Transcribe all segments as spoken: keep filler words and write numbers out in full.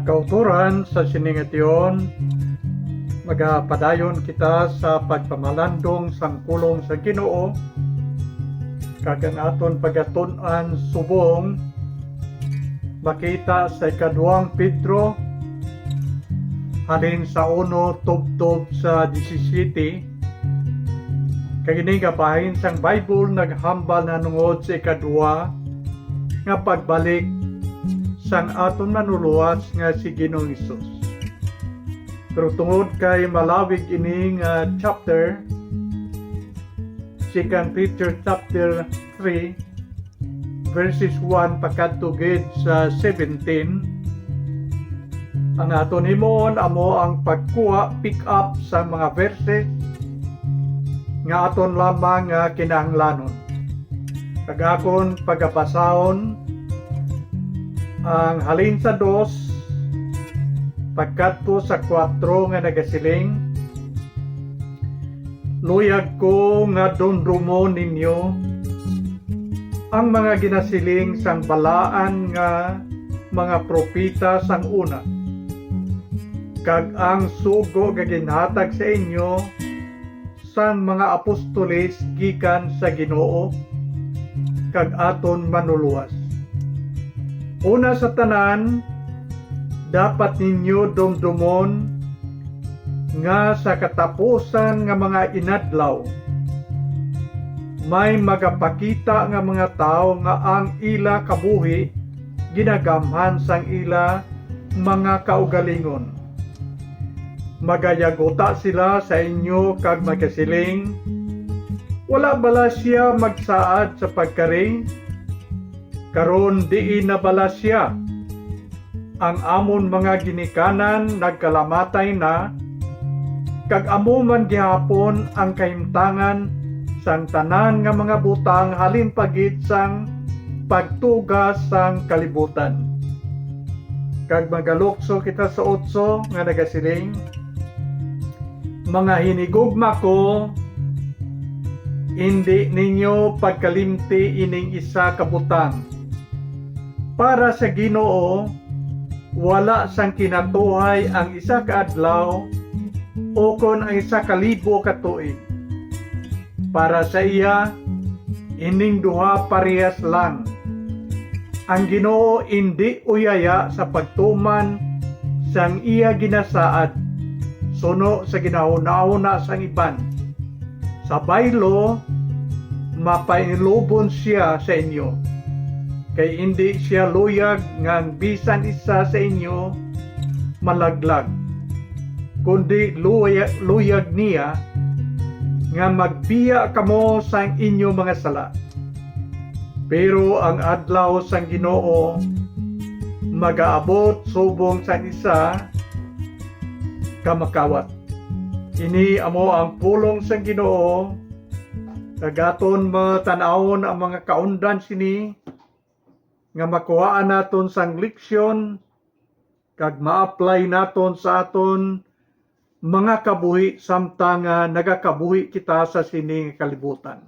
Kautoran sa sini nga tion, magapadayon kita sa pagpamalandong sang pulong sa Ginoo, kag ang aton pagatun-an subong makita sa ikaduhang Pedro, halin sa uno tubtob sa disisiyete, kag ini nga bahin sang Bible naghambal nahanungod sa ikadua nga pagbalik sang aton Manlulowas nga si Ginoong Hesus. Pero tungod kay malawig ini nga chapter, Second Peter chapter three, verses one pakadto gid sa seventeen, ang aton himuon amo ang pagkuha, pick up sa mga verses nga aton lamang nga kinahanglanon. Kag akon pagabasahon ang halin sa dos pagkadto sa kuwatro nga nagasiling, "Luyag ko nga dumdumon ninyo ang mga ginasiling sang balaan nga mga propeta sang una, kag ang sugo nga ginhatag sa inyo sang mga apostoles gikan sa Ginoo kag aton Manlulowas. Una sa tanan, dapat ninyo dumdumon nga sa katapusan nga mga inadlaw, may magapakita nga mga tawo nga ang ila kabuhi ginagamhan sang ila mga kaugalingon. Magayaguta sila sa inyo kag magasiling, 'Wala bala sia magsaad sa pagkari? Karon diin na bala sia? Ang amon mga ginikanan nagkalamatay na, kag amo man gihapon ang kahimtangan sang tanan nga mga butang halin pa gid sang pagtuga sang kalibutan." Kag magalukso kita sa otso nga nagasiling, "Mga hinigugma ko, indi ninyo pagkalimti ining isa ka butang. Para sa Ginoo, wala sang kinatuhay ang isa ka adlaw ukon ang isa ka libo ka tuig. Para sa iya, ining duha parehas lang. Ang Ginoo indi uyaya sa pagtuman sang iya ginasaad suno sa ginahunahuna sang iban. Sa baylo, mapainlubon sia sa inyo, kay indi sia luyag nga ang bisan isa sa inyo malaglag, kundi luya-, luyag niya nga magbiya kamo sang inyo mga sala. Pero ang adlaw sang Ginoo magaabot subong sang isa ka makawat." Ini amo ang pulong sang Ginoo, kag aton matan-awon ang mga kaundan sini nga makuhaan naton sang leksyon kag ma-apply naton sa aton mga kabuhi samtang nga nagakabuhi kita sa sini nga kalibutan.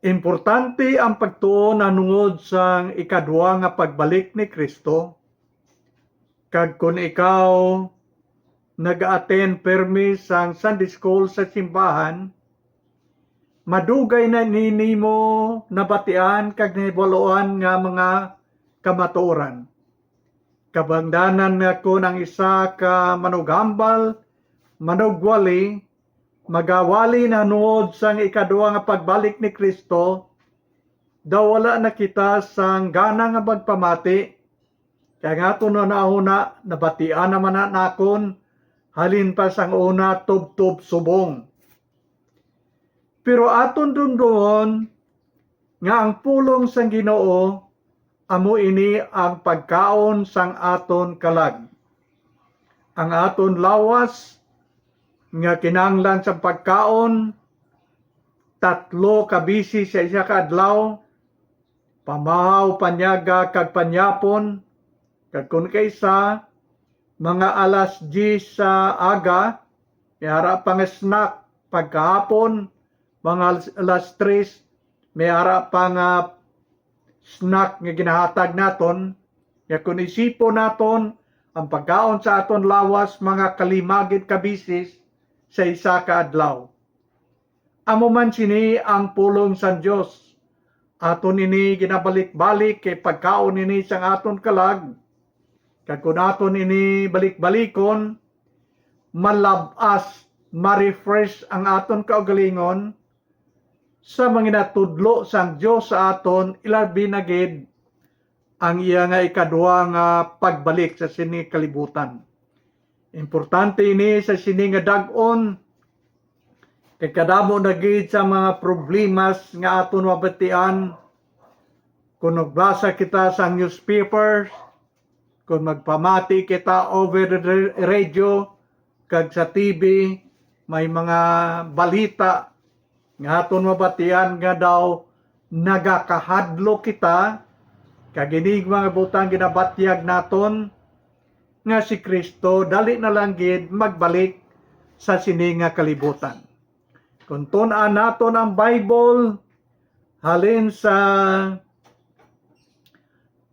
Importante ang pagtuo nahanungod sang ikadua nga pagbalik ni Cristo, kag kon ikaw nag-attend permi sang Sunday School sa simbahan, madugay na ini nimo nabatian kag nahibaluan nga mga kamatuoran. Kabangdanan nga kon ang isa ka manughambal, manugwali, magawali nahanungod sang ikadua nga pagbalik ni Cristo, daw wala na kita sang gana nga magpamati, kay ang aton hunahuna nabatian naman na nakon halin pa sang una tubtob subong. Pero aton dumdumon nga ang pulong sang Ginoo amo ini ang pagkaon sang aton kalag. Ang aton lawas nga kinahanglan sang pagkaon tatlo ka bisi sa isa ka adlaw, pamahaw, panyaga, kag panyapon, kag kon kaisa, mga alas diyes sa aga, may ara pa nga snack. Pagkahapon, mga alas, alas tres, may ara pa nga snack nga ginahatag naton, Kaya kung isipon naton ang pagkaon sa aton lawas mga kalimagit ka bisis sa isa ka adlaw. Amo man sini ang pulong sang Dios. Aton ini ginabalik-balik kay pagkaon ini sang aton kalag. Kag kun aton ini balik-balikon, malab-as, ma-refresh ang aton kaugalingon sa mga natudlo sang Dios sa aton, ilabi na gid ang iya nga ikadua nga pagbalik sa sini kalibutan. Importante ini sa sini nga dag-on, kay kadamo na gid sa mga problemas nga aton mabatian. Kung nagbasa kita sa newspapers, kung magpamati kita over the ra-, radio, kag sa T V, may mga balita nga aton mabatian nga daw nagakahadlok kita, kag ining mga butang ginabatyag naton nga si Kristo dali na lang gid magbalik sa sini nga kalibutan. Kung tun-an naton ang Bible, halin sa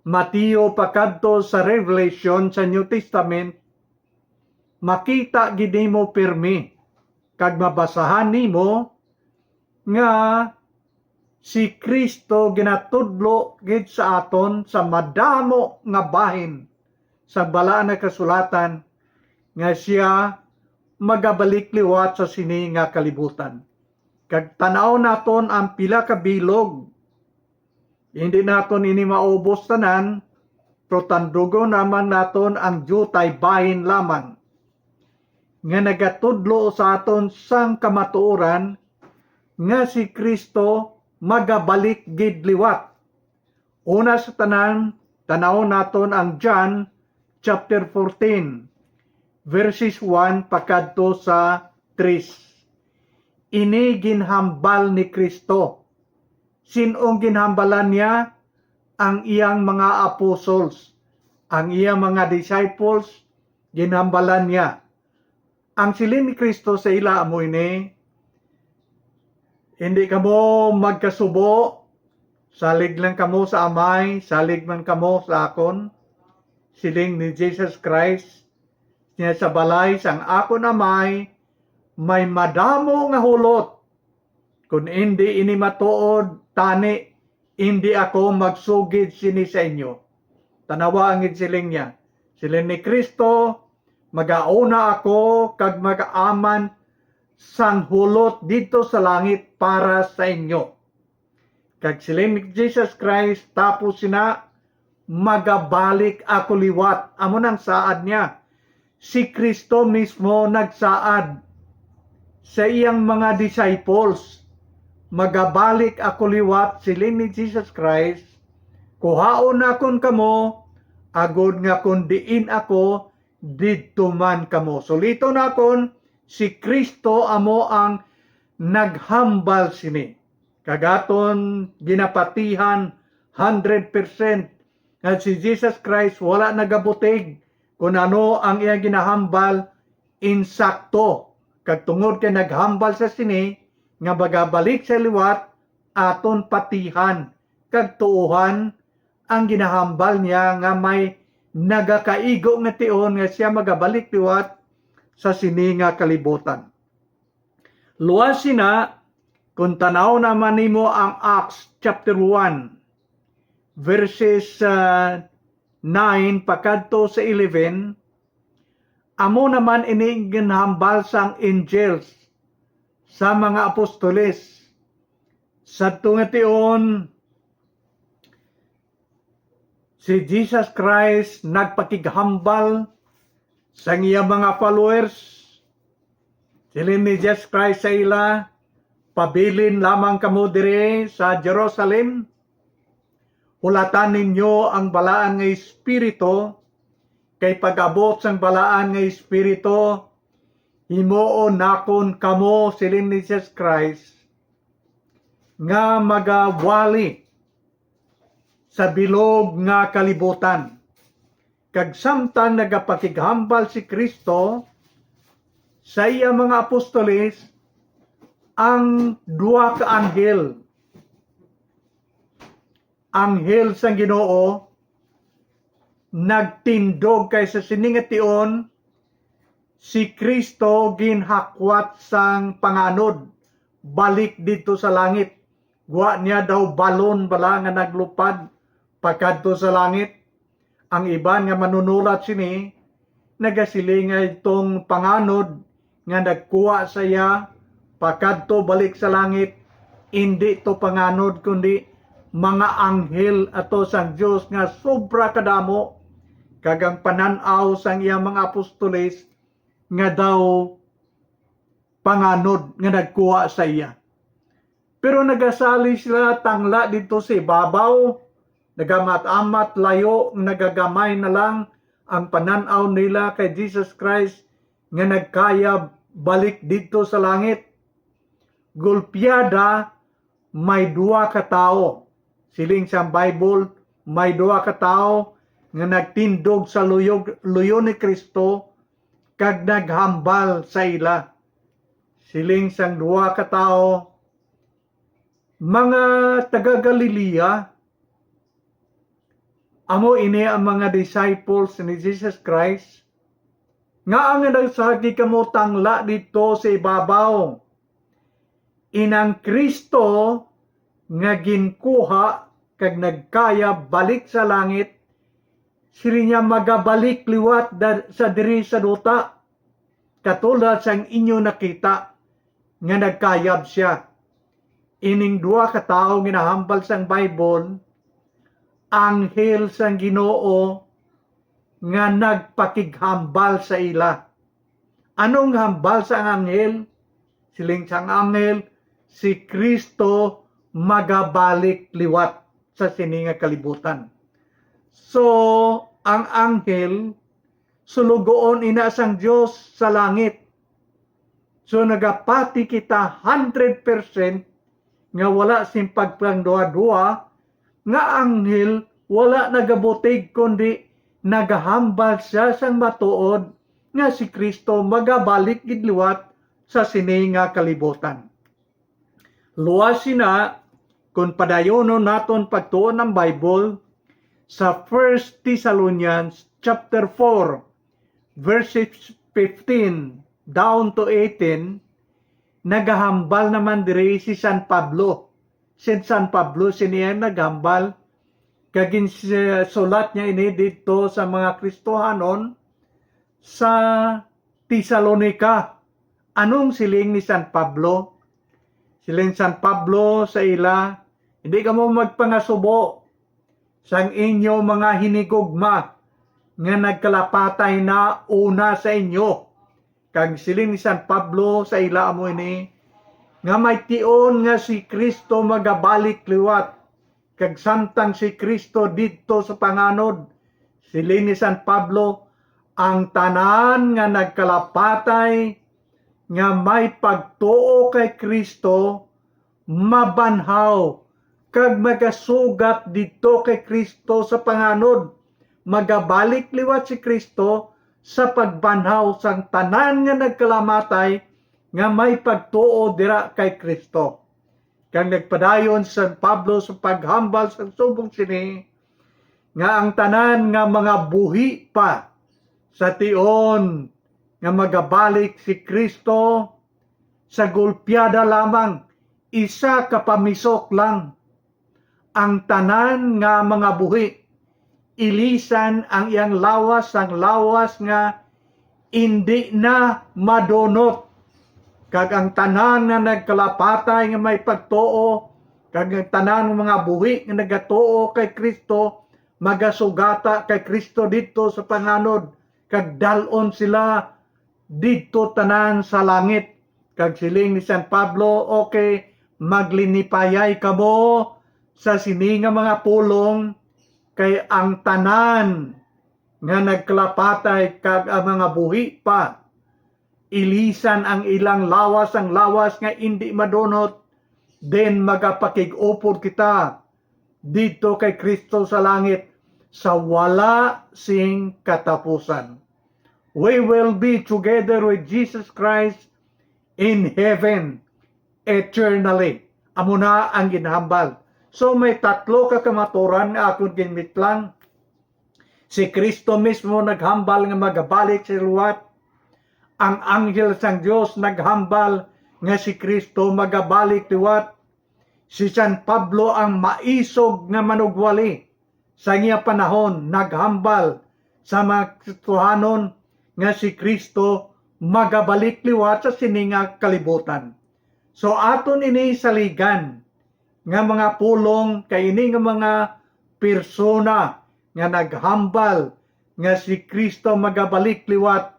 Mateo pakadto sa Revelation sa New Testament, makita gid nimo pirmi kag mabasahan nimo nga si Kristo ginatudlo gid sa aton sa madamo nga bahin sa Balaan nga Kasulatan nga siya magabalik liwat sa sini nga kalibutan. Kag tan-aw naton ang pila ka bilog. Hindi naton ini maubos tanan, pero tandugon naman naton ang diutay bahin lamang nga nagatudlo sa aton sang kamatuoran nga si Kristo magabalik gid liwat. Una sa tanan, tan-awon naton ang John chapter fourteen, verses one pakadto sa three. Ini ginhambal ni Kristo. Sin-ong ginhambalan niya? Ang iyang mga apostles, ang iyang mga disciples, ginhambalan niya. Ang siling ni Kristo sa ila amo ini, "Hindi kamo magkasubo, salig lang kamo sa Amay, salig man kamo sa akon." Siling ni Jesus Christ niya, "Sa balay sang akon Amay may madamo nga hulot. Kon indi ini matuod, tani indi ako magsugid sini sa inyo." Tanawa ang ginsiling niya. Siling ni Kristo, "Magauna ako kag magaaman sang hulot didto sa langit para sa inyo." Kag siling ni Jesus Christ, "Tapos sina, magabalik ako liwat." Amo nang saad niya. Si Kristo mismo nagsaad sa iyang mga disciples, "Magabalik ako liwat," siling ni Jesus Christ, "kuhaon nakon kamo, agod nga kon diin ako, didto man kamo." Suliton nakon, si Kristo amo ang naghambal sini. Kag aton ginapatihan hundred percent nga si Jesus Christ wala nagabutig kun ano ang iyang ginahambal, insakto. Kag tungod kay naghambal sa sini nga magabalik sa liwat, aton patihan kag tuohan ang ginahambal niya nga may nagakaigo nga tion nga siya magabalik liwat sa sini nga kalibutan. Luwas sina, kung tanaw naman nimo ang Acts chapter one, verses, ah, nine pakadto sa eleven, amo naman ini ginhambal sang angels sa mga apostoles. Sadto nga tion, si Jesus Christ nagpakighambal sang iya mga followers. Siling ni Jesus Christ sa ila, "Pabilin lamang kamo diri sa Jerusalem. Hulatan ninyo ang balaan nga Espiritu, kay pag-abot sang balaan nga Espiritu, himuon nakon kamo," siling ni Jesus Christ, "nga magawali sa bilog nga kalibutan." Kag samtang nagapakighambal si Kristo sa iya mga apostoles, ang duha ka anghel, anghel sang Ginoo, nagtindog, kay sa sini nga tion, si Cristo ginhakwat sang panganod balik didto sa langit. Gwa niya daw balon bala nga naglupad pakadto sa langit. Ang iban nga manunulat sini nagasiling nga itong panganod nga nagkuha sa iya pakadto balik sa langit, indi to panganod, kundi mga anghel ato sang Dios nga sobra kadamo, kag ang panan-aw sang iya mga apostoles nga daw panganod nga nagkuha sa iya. Pero nagasali sila tangla didto sa ibabaw, nagamat-amat layo, nagagamay na lang ang panan-aw nila kay Jesus Christ nga nagkayab balik didto sa langit. Gulpiada, may duha ka tawo. Siling sang Bible, may duha ka tawo nga nagtindog sa luyog, luyo ni Cristo kag naghambal sa ila. Siling sang duha ka tawo, mga taga-Galilea, amo ini ang mga disciples ni Jesus Christ, nga ang nagsagi kamo tangla didto sa ibabaw. Inang Cristo nga ginkuha kag nagkayab balik sa langit, sila niya magabalik liwat da-, sa diri sa duta, katulad sang inyo nakita nga nagkayab sia. Ining duha ka tawo ginahambal sang Bible, anghel sang Ginoo nga nagpakighambal sa ila. Anong hambal sang anghel? Siling sang anghel, si Cristo magabalik liwat sa sini nga kalibutan. So, ang anghel, sulugoon ina sang Dios sa langit. So, nagapati kita hundred percent nga wala sing pagpangduha-duha nga anghel wala nagabutig, kundi nagahambal sia sang matuod nga si Cristo magabalik gid liwat sa sini nga kalibutan. Luwas sina, kon padayonon naton pagtuon ang Bible, sa First Thessalonians chapter four, verses fifteen down to eighteen, nagahambal naman diri si San Pablo. Si San Pablo, sini ang naghambal, kag ginsulat niya ini didto sa mga Kristohanon sa Tesalonica. Anong siling ni San Pablo? Siling San Pablo sa ila, "Hindi kamo magpangasubo sang inyo mga hinigugma nga nagkalapatay na una sa inyo." Kag siling ni San Pablo sa ila amo ini, nga may tion nga si Cristo magabalik liwat, kag samtang si Cristo didto sa panganod, siling ni San Pablo, ang tanan nga nagkalapatay nga may pagtuo kay Cristo mabanhaw kag magasugat didto kay Cristo sa panganod. Magabalik liwat si Cristo sa pagbanhaw sang tanan nga nagkalamatay nga may pagtuo dira kay Cristo. Kag nagpadayon si San Pablo sa paghambal sang subong sini, nga ang tanan nga mga buhi pa sa tion nga magabalik si Cristo, sa gulpiada lamang, isa ka pamisok lang. Ang tanan nga mga buhi, ilisan ang iyang lawas, ang lawas nga indi na madunot. Kag ang tanan nga nagkalapatay nga may pagtuo, kag ang tanan nga mga buhi nga nagatuo kay Cristo, magasugata kay Cristo didto sa panganod, kag dal-on sila didto tanan sa langit. Kag siling ni San Pablo, "Okay, maglinipayay kamo sa sini nga mga pulong, kay ang tanan nga nagkalapatay kag ang mga buhi pa, ilisan ang ilang lawas, ang lawas nga indi madunot, then magapakig-upod kita didto kay Cristo sa langit sa wala sing katapusan." We will be together with Jesus Christ in heaven eternally. Amo na ang ginhambal. So, may tatlo ka kamaturan nga akon ginmitlang. Si Cristo mismo naghambal nga magabalik si liwat. Ang anghel sang Dios naghambal nga si Cristo magabalik liwat. Si San Pablo ang maisog nga manugwali sa iya panahon naghambal sa mga Kristohanon nga si Cristo magabalik liwat sa sini nga kalibutan. So aton ini saligan nga mga pulong kay ini nga mga persona nga naghambal nga si Cristo magabalik liwat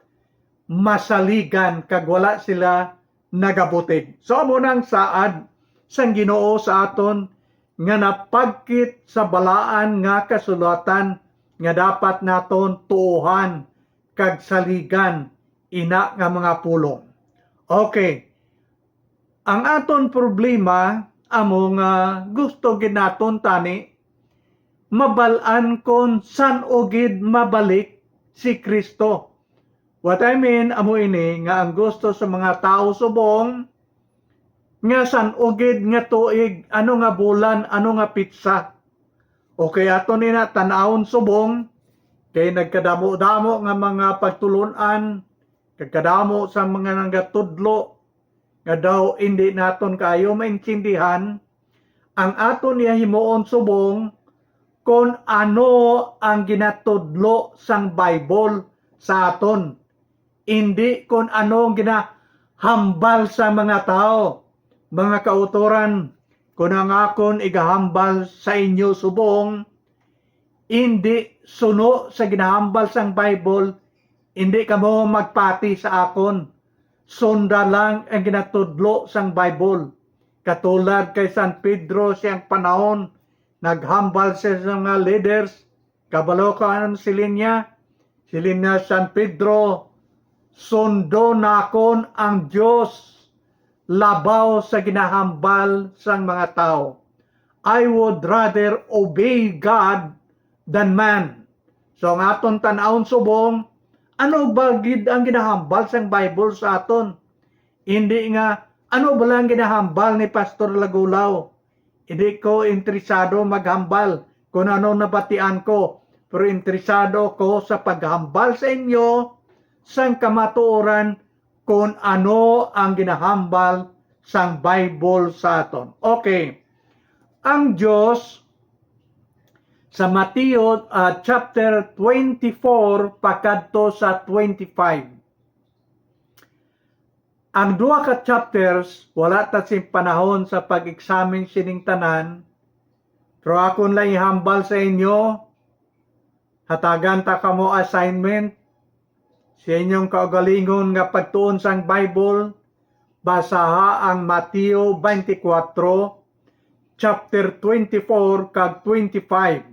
masaligan kag wala sila nagabutig. So amo nang saad sang Ginoo sa aton nga napagkit sa balaan nga kasulatan nga dapat naton tuohan kag saligan ina nga mga pulong. Okay. Ang aton problema amo nga gusto gid naton tani mabal-an kon san-o gid mabalik si Cristo. What I mean, amo ini nga ang gusto sa mga tawo subong nga san-o gid nga tuig, ano nga bulan, ano nga pitsa. Okay, ato ni na tan-awon subong kay nagkadamo-damo nga mga pagtulon-an, nagkadamo sa mga nagatudlo nga daw indi naton kaayo maintindihan. Ang aton iya himuon subong kon ano ang ginatudlo sang Bible sa aton, indi kon ano ang ginahambal sa mga tawo. Mga kautoran, kon ang akon igahambal sa inyo subong indi suno sa ginahambal sang Bible, indi kamo magpati sa akon. Sunda lang ang ginatudlo sang Bible. Katulad kay San Pedro siyang panahon, naghambal siya sa mga leaders, kabalo ka ano siling niya? Siling niya, San Pedro, sundo nakon ang Dios labaw sa ginahambal sang mga tawo. I would rather obey God than man. So ang aton tan-awon subong, ano ba gid ang ginahambal sang Bible sa aton? Hindi nga, ano ba lang ginahambal ni Pastor Lagulaw? Hindi ko interesado maghambal kung ano nabatian ko, pero interesado ko sa paghambal sa inyo sang kamatuoran kung ano ang ginahambal sang Bible sa aton. Okay. Ang Dios sa Mateo, ah, chapter twenty-four pakadto sa twenty-five. Ang duha ka chapters, wala ta sing panahon sa pag-examine sining tanan, pero akon lang ihambal sa inyo, hatagan ta kamo assignment, sa inyong kaugalingon nga pagtuon sang Bible, basaha ang Mateo twenty-four, chapter twenty-four kag twenty-five.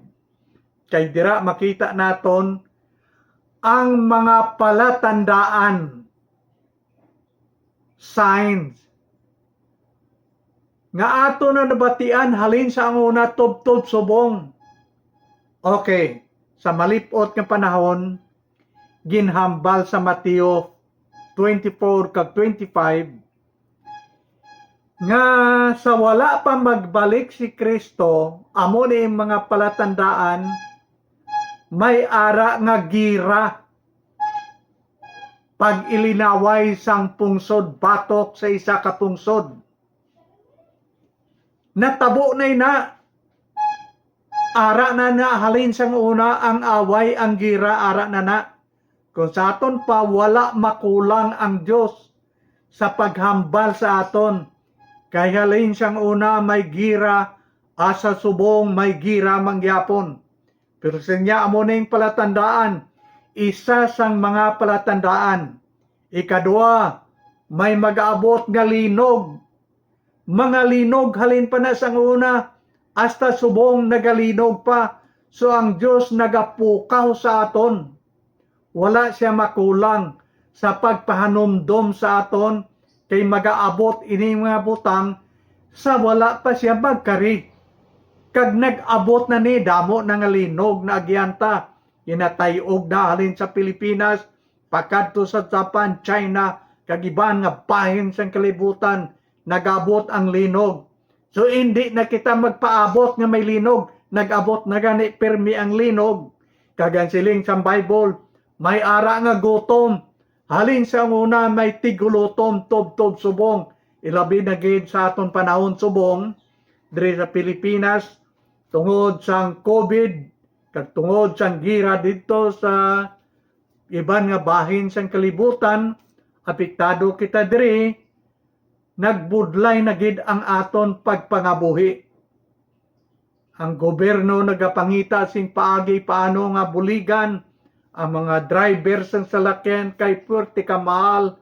Kay dira makita naton ang mga palatandaan, signs, nga ato na nabatian halin sa ang una tubtob subong. Okay, sa malip-ot nga panahon, ginhambal sa Mateo twenty-four kag twenty-five nga sa wala pa magbalik si Cristo, amo ni ang mga palatandaan, may ara nga gira, pag-ilinaway sang pungsod batok sa isa ka pungsod. Natabo na ina. Ara na na halin sang una ang away, ang gira, ara na na. Kung sa aton pa, wala makulang ang Dios sa paghambal sa aton. Kay halin sang una may gira, asa subong may gira mangyapon. Pero sinya amo ning palatandaan, isa sang mga palatandaan. Ikadua, may mag-abot nga linog. Mga linog halin pa na sang una, hasta subong nagalinog pa. So ang Dios nagapukaw sa aton. Wala siya makulang sa pagpahanumdom sa aton, kay magaabot ini mga butang sa wala pa siya magkari. Kag nag-abot na ni, damo na nga linog na agyanta, ginatay-og na halin sa Pilipinas, pakadto sa Japan, China, kag iban nga bahin sang kalibutan, nag-abot ang linog. So, hindi na kita magpaabot nga may linog. Nag-abot na gani pirmi ang linog. Kag ang siling sang Bible, may ara nga gutom. Halin sa una, may tigulotom, tubtob subong. Ilabi na gid sa aton panahon subong, diri sa Pilipinas, tungod sang COVID, kag tungod sang gira didto sa iban nga bahin sang kalibutan, apektado kita diri, nagbudlay na gid ang aton pagpangabuhi. Ang gobyerno nagapangita sing paagi paano nga buligan ang mga driver sang salakyan kay puwerte ka mahal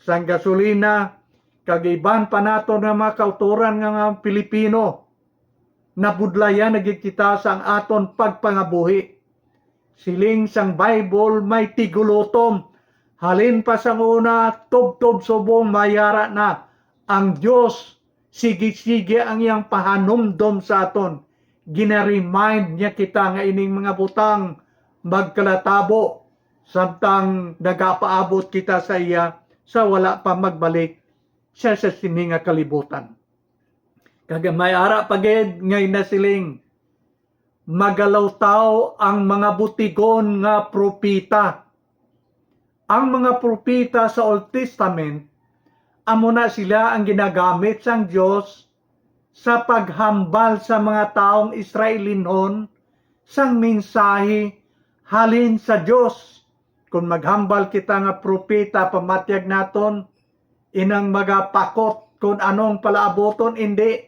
sang gasolina, kag iban pa naton nga mga kautoran nga, nga Pilipino. Nabudlayan na gid kita sang aton pagpangabuhi. Siling sang Bible, may tigulotom. Halin pa sang una, tubtob subong mayara na. Ang Dios, sige-sige ang iyang pahanumdom sa aton. Gina-remind niya kita nga ining mga butang magkalatabo, samtang nagapaabot kita sa iya sa wala pa magbalik siya sa sini nga kalibutan. Kag may ara pa gid nga nasiling, "Magalawtaw ang mga butigon nga propeta." Ang mga propeta sa Old Testament, amo na sila ang ginagamit sang Dios sa paghambal sa mga taong Israelinhon sang mensahe halin sa Dios. Kon maghambal kita nga propeta, pamatyag naton inang magapakot kon anong palaabuton, indi.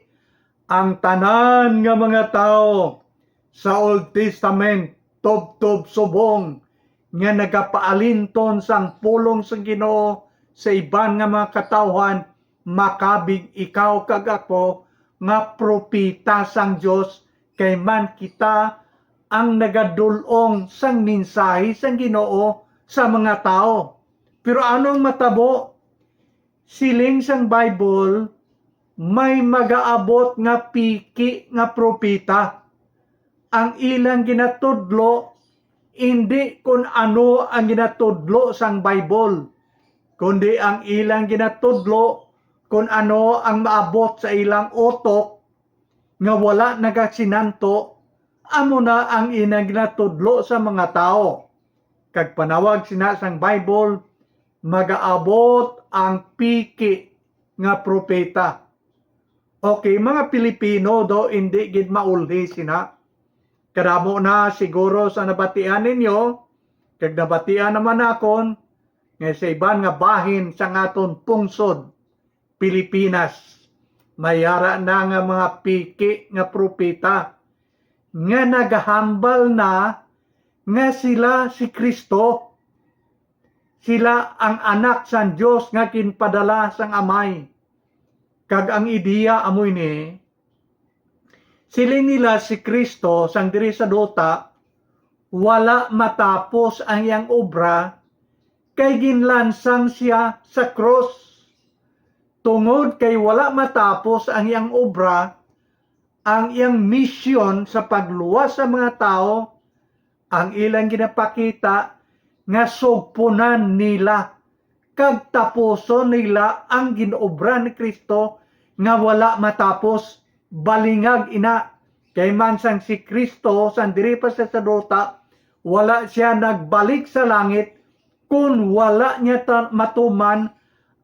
Ang tanan nga mga tawo sa Old Testament, tubtob subong, nga nagapaalinton sang pulong sang Ginoo sa iban nga mga katawhan, makabig ikaw kag ako nga propeta sang Dios, kay man kita ang nagadul-ong sang mensahe sang Ginoo sa mga tawo. Pero anong matabo? Siling sang Bible, may magaabot nga piki nga propeta. Ang ilang ginatudlo, indi kon ano ang ginatudlo sang Bible, kundi ang ilang ginatudlo kon ano ang maabot sa ilang utok nga wala nagasinanto, amo na ang ilang ginatudlo sa mga tawo. Kag panawag sina sang Bible, magaabot ang piki nga propeta. Okay, mga Pilipino daw indi gid maulhi sina. Kadamo na siguro sa nabatian ninyo, kag nabatian naman nakon, nga sa iban nga bahin sang aton pungsod, Pilipinas, may ara na nga mga piki nga propeta nga nagahambal na nga sila si Cristo. Sila ang anak sang Dios nga ginpadala sang Amay. Kag ang ideya amo ini, siling nila si Cristo sang diri sa duta, wala matapos ang iyang obra, kay ginlansang sia sa krus. Tungod kay wala matapos ang iyang obra, ang iyang misyon sa pagluwas sa mga tawo, ang ilang ginapakita nga sugpunan nila kag tapuson nila ang gin-obra ni Cristo nga wala matapos. Balingag ina, kay man sang si Cristo sang diri pa sa, sa duta, wala sia nagbalik sa langit kon wala niya ta-, matuman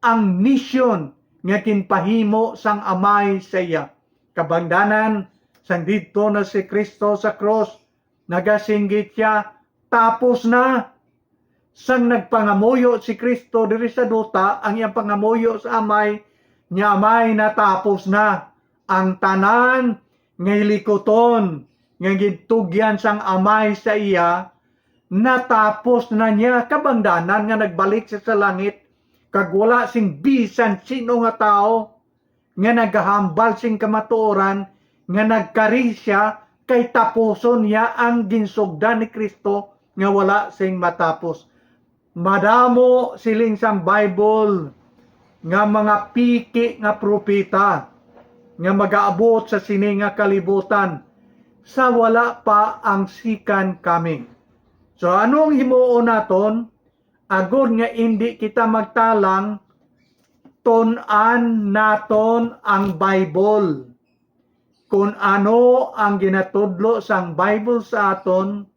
ang misyon nga ginpahimo sang Amay sa iya. Kabangdanan, sang didto na si Cristo sa krus, nagasinggit sia, "Tapos na." Sang nagpangamuyo si Cristo diri sa duta, ang iyang pangamuyo sa Amay, niya, "Amay, natapos na." Ang tanan nga hilikuton nga gintugyan sang Amay sa iya, natapos na niya. Kabangdanan nga nagbalik siya sa langit, kag wala sing bisan sino nga tawo nga nagahambal sing kamatuoran nga nagkari sia kay tapuson niya ang ginsugdan ni Cristo nga wala sing matapos. Madamo, siling sang Bible, nga mga piki nga propeta nga magaabot sa sini nga kalibutan sa wala pa ang second coming. So, ano ang himuon naton agod nga indi kita magtalang? Tun-an naton ang Bible. Kun ano ang ginatudlo sang Bible sa aton,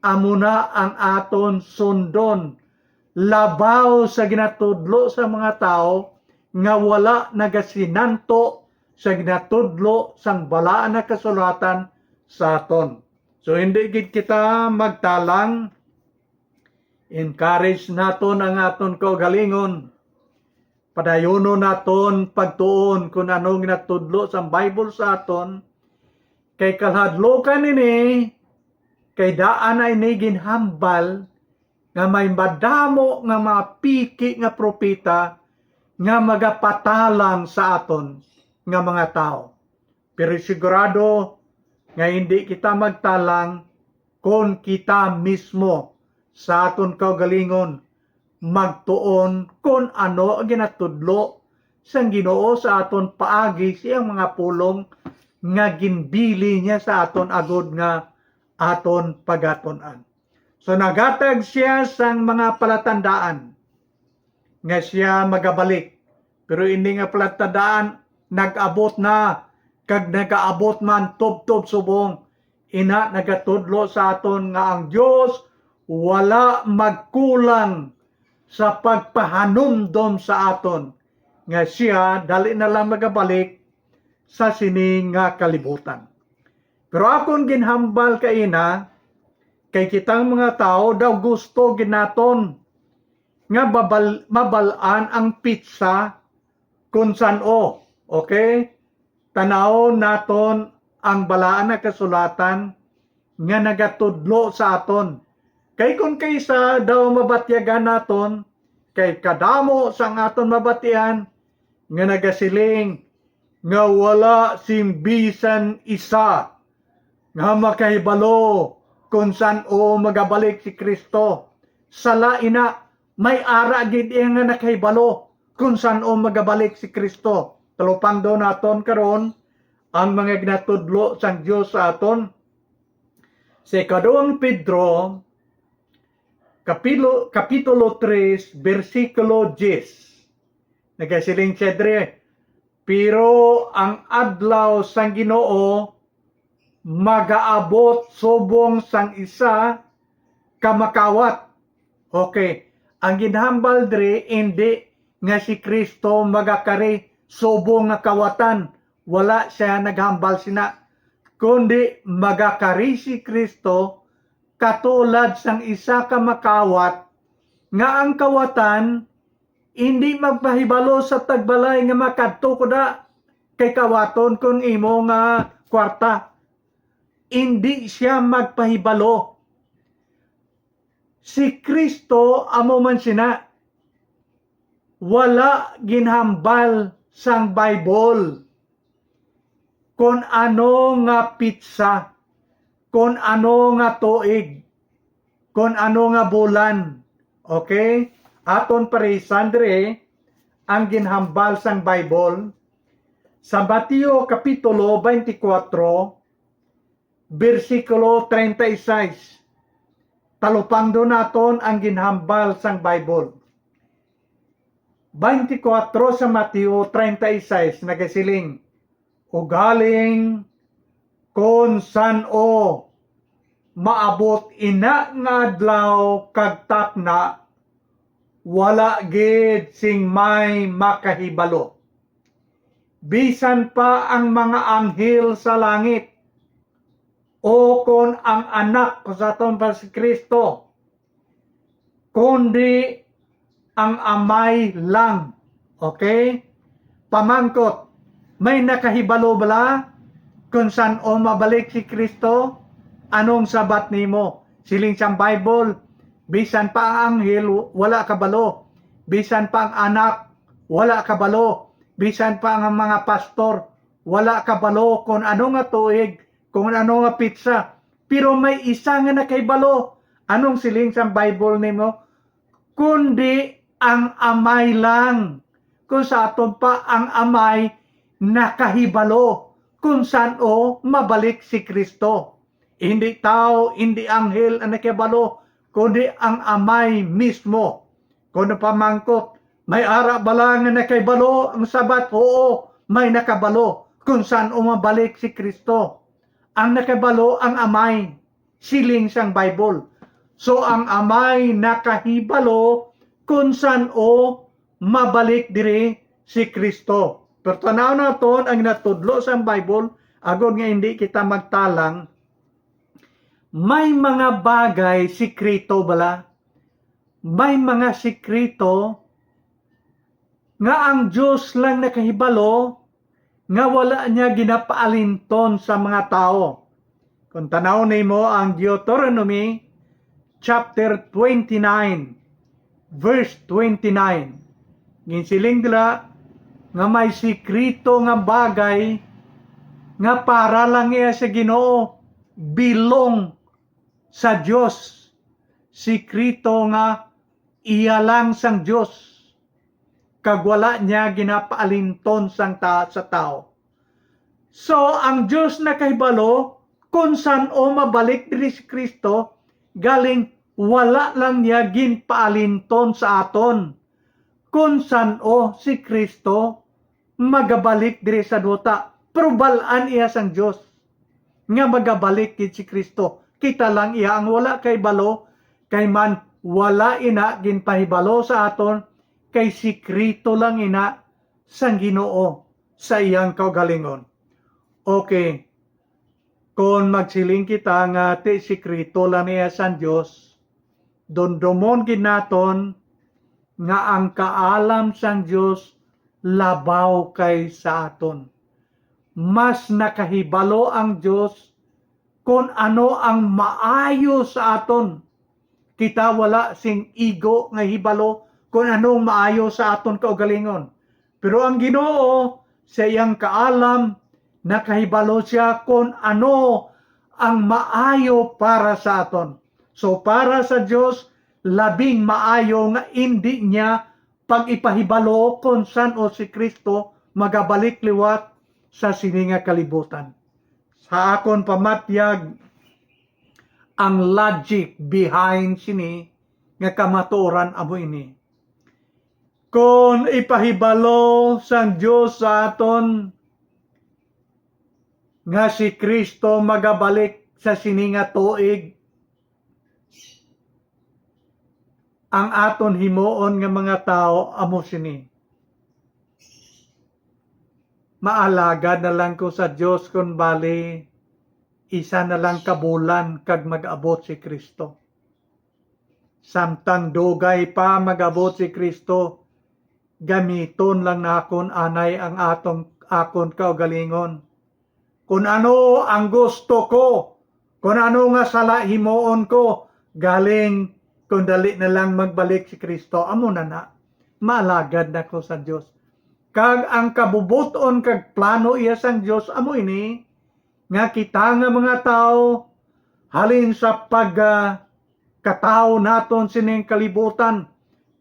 amo na ang aton sundon, labaw sa ginatudlo sa mga tawo nga wala nagasinanto sa ginatudlo sang Balaan nga Kasulatan sa aton. So, hindi gid kita magtalang. Encourage naton ang aton kaugalingon. Padayonon naton pagtuon kon ano ang ginatudlo sang Bible sa aton. Kay kahadlukan ini, kay daan na ini ginhambal nga may madamo nga mga piki nga propeta nga magapatalang sa aton nga mga tawo. Pero sigurado nga hindi kita magtalang kon kita mismo sa aton kaugalingon magtuon kon ano ang ginatudlo sang Ginoo sa aton paagi sa iyang mga pulong nga ginbili niya sa aton agod nga aton pagatun-an. So, naghatag siya sang mga palatandaan nga siya magabalik. Pero ini nga palatandaan nag-abot na, kag nagaabot man tubtob subong. Ina, nagatudlo sa aton nga ang Dios wala magkulang sa pagpahanumdom sa aton nga siya dali na lang magabalik sa sini nga kalibutan. Pero akon ginhambal kaina, kay kitang mga tawo daw gusto gid naton nga babal-, mabal-an ang petsa kon san-o. Okay? Tan-awon naton ang Balaan nga Kasulatan nga nagatudlo sa aton. Kay kon kaisa daw mabatyagan naton, kay kadamo sang aton mabatian nga nagasiling nga wala sing bisan isa nga makahibalo kon san-o magabalik si Cristo. Sala ina, may ara gid iya nga nakahibalo kon san-o magabalik si Cristo. Talupangdon naton karon ang mga ginatudlo sang Dios sa aton. Sa ikaduhang Pedro, kapilo-, kapitulo tres, bersikulo diyes. Nagasiling siya diri, "Pero ang adlaw sang Ginoo magaabot subong sang isa ka makawat." Okay, ang ginhambal diri indi nga si Cristo magakari subong nga kawatan. Wala siya naghambal sina, kundi magakari si Cristo katulad sang isa ka makawat, nga ang kawatan indi magpahibalo sa tagbalay nga makadto ko da kay kawaton kon imo nga kwarta. Indi siya magpahibalo. Si Cristo amo man sina. Wala ginhambal sang Bible kon ano nga pitsa, kon ano nga tuig, kon ano nga bulan. Okay? Aton parisan diri ang ginhambal sang Bible sa Mateo Kapitulo twenty-four, bersikulo treinta y seis. Talupangdon naton ang ginhambal sang Bible. Twenty-four sa Mateo treinta y seis nagasiling, "Ugaling kon san-o maabot ina nga adlaw kag takna, wala gid sing may makahibalo, bisan pa ang mga anghel sa langit, o kon ang Anak sa aton pa si Cristo, kundi ang Amay lang." Okay? Pamangkot, may nakahibalo bala kon san-o mabalik si Cristo? Anong sabat nimo? Siling sang Bible, bisan pa ang anghel, wala kabalo. Bisan pa ang Anak, wala kabalo. Bisan pa ang mga pastor, wala kabalo kon ano nga tuig, kon ano nga pitsa. Pero may isa nga nakahibalo. Anong siling sang Bible nimo? Kundi ang Amay lang. Kung sa aton pa, ang Amay nakahibalo kung san-o mabalik si Cristo. Hindi tao, hindi anghel ang nakahibalo, kundi ang Amay mismo. Kung pamangkot, may ara bala nga nakahibalo ang sabat? Oo, may nakabalo kung san-o mabalik si Cristo. Ang nakabalo ang Amay, siling sang Bible. So, ang Amay nakahibalo kon san-o mabalik diri si Cristo. Pero tanaw naton ang natudlo sang Bible, agod nga hindi kita magtalang. May mga bagay sikreto bala. May mga sikreto nga ang Dios lang nakahibalo, nga wala niya ginapaalinton sa mga tawo. Kung tanaw nimo ang Deuteronomy chapter twenty-nine, verse twenty-nine, ginsiling dira nga may sikreto nga bagay nga para lang iya sa Ginoo, belong sa Dios, sikreto nga iya lang sang Dios, kag wala niya ginapaalinton sang ta-, sa tawo. So, ang Dios nakahibalo kon san-o mabalik diri si Cristo, galing wala lang niya ginpaalinton sa aton kon san-o si Cristo magabalik diri sa duta. Pero bal-an iya sang Dios nga magabalik gid si Cristo. Kita lang iya ang wala kahibalo, kay man wala ina ginpahibalo sa aton, kay sikreto lang ina sang Ginoo sa iyang kaugalingon. Okay, kon magsiling kita nga ti sikreto lang niya sang Dios, dumdomon gid naton nga ang kaalam sang Dios labaw kay sa aton. Mas nakahibalo ang Dios kon ano ang maayo sa aton. Kita wala sing igo nga hibalo kon anong maayo sa aton kaugalingon. Pero ang Ginoo, sa iyang kaalam, nakahibalo siya kon ano ang maayo para sa aton. So, para sa Dios, labing maayo nga indi niya pag-ipahibalo kon san-o si Cristo magabalik liwat sa sini nga kalibutan. Sa akon pamatyag, ang logic behind sini nga kamatuoran amo ini. Kon ipahibalo sang Dios sa aton nga si Cristo magabalik sa sini nga tuig, ang aton himuon nga mga tawo amo sini: maalagad na lang ko sa Dios kon bali isa na lang ka bulan kag mag-abot si Cristo. Samtang dugay pa mag-abot si Cristo, gamiton lang nakon anay ang atong, akon kaugalingon. Kon ano ang gusto ko, kon ano nga sala himuon ko, galing kon dali na lang magbalik si Cristo, amo na na, maalagad na ko sa Dios. Kag ang kabubot-on kag plano iya sang Dios amo ini, nga kita nga mga tawo, halin sa pag, ah, katawo naton sining kalibutan,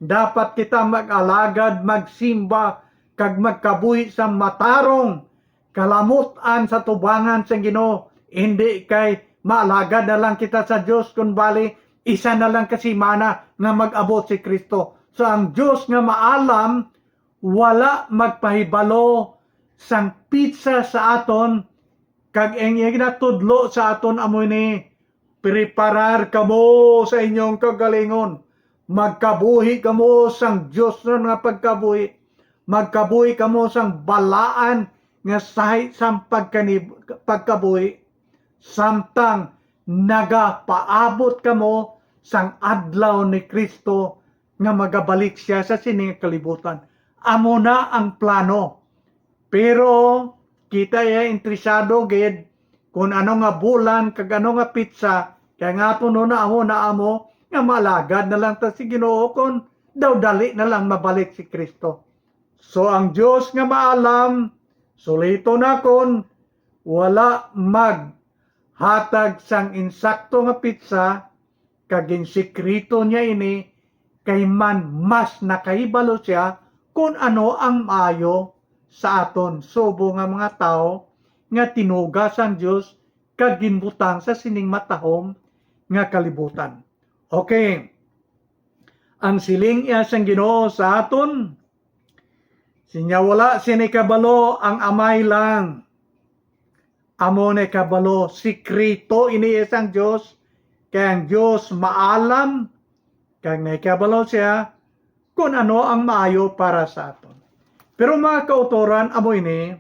dapat kita mag-alagad, magsimba, kag magkabuhi sa matarong kalamut-an sa tubangan sang Ginoo. Hindi kay maalagad na lang kita sa Dios, kun bali, isa na lang ka semana nga mag-abot si Cristo. So, ang Dios nga maalam, wala magpahibalo sang petsa sa aton, kag ang iya ginatudlo sa aton amo ini: preparar kamo sa inyong kaugalingon. Magkabuhi kamo sang Dios nga pagkabuhi. Magkabuhi kamo sang balaan nga sahi sang pagkanib-, pagkabuhi, samtang nagapaabot kamo sang adlaw ni Cristo nga magabalik siya sa sini nga kalibutan. Amo na ang plano. Pero kita iya interesado gid kung ano nga bulan kag ano nga petsa, kay nga aton na amo na amo nga maalagad na lang ta si Ginoo kon daw dali na lang mabalik si Cristo. So ang Dios nga maalam, suliton nakon, wala maghatag sang insakto nga petsa, kag ginsikreto niya ini, kay man mas nakahibalo sia kon ano ang maayo sa aton, subong nga mga tawo nga tinuga sang Dios kag ginbutang sa sining matahom nga kalibutan. Okay. Ang siling iya sang Ginoo sa aton, sinya wala sini kabalo, ang Amay lang amo ni kabalo. Sikreto ini sang Dios, Kay ang Dios maalam, kag nagakabalo sia kon ano ang maayo para sa aton. Pero, mga kautoran, amo ini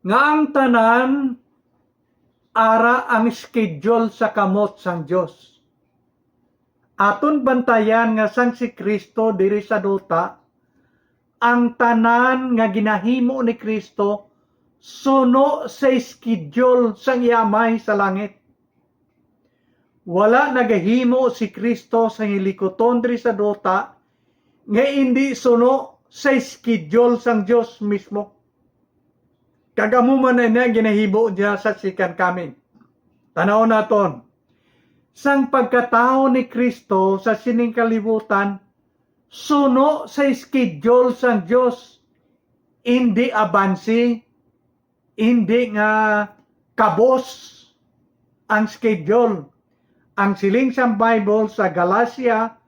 nga ang tanan ara ang schedule sa kamot sang Dios. Aton bantayan nga sang si Cristo diri sa duta, ang tanan nga ginahimo ni Cristo suno sa schedule sang iya Amay sa langit. Wala nagahimo si Cristo sang hilikuton diri sa duta nga indi suno sa schedule sang Dios mismo. Kag amo man na niya ginahimo niya sa second coming. Tanaw naton, sang pagkatawo ni Cristo sa sining kalibutan, suno sa schedule sang Dios, indi abansi, indi nga kabos ang schedule. Ang siling sang Bible sa Galacia,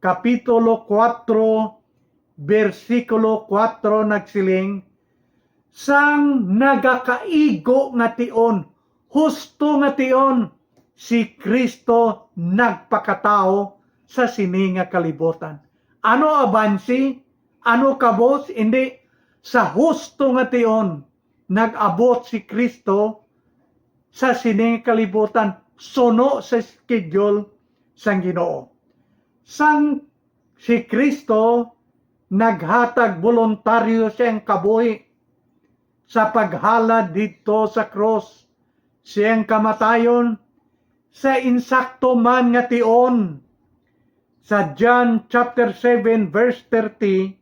Kapitulo kuwatro, bersikulo kuwatro, nagsiling, "Sang nagakaigo nga tion, husto nga tion, si Cristo nagpakatawo sa sini nga kalibutan." Ano abansi? Ano kabos? Indi, sa husto nga tion, nag-abot si Cristo sa sini nga kalibutan suno sa schedule sang Ginoo. Sang si Cristo naghatag boluntaryo siyang kabuhi sa paghalad didto sa krus, siyang kamatayon sa insakto man nga tion. Sa John chapter seven verse thirty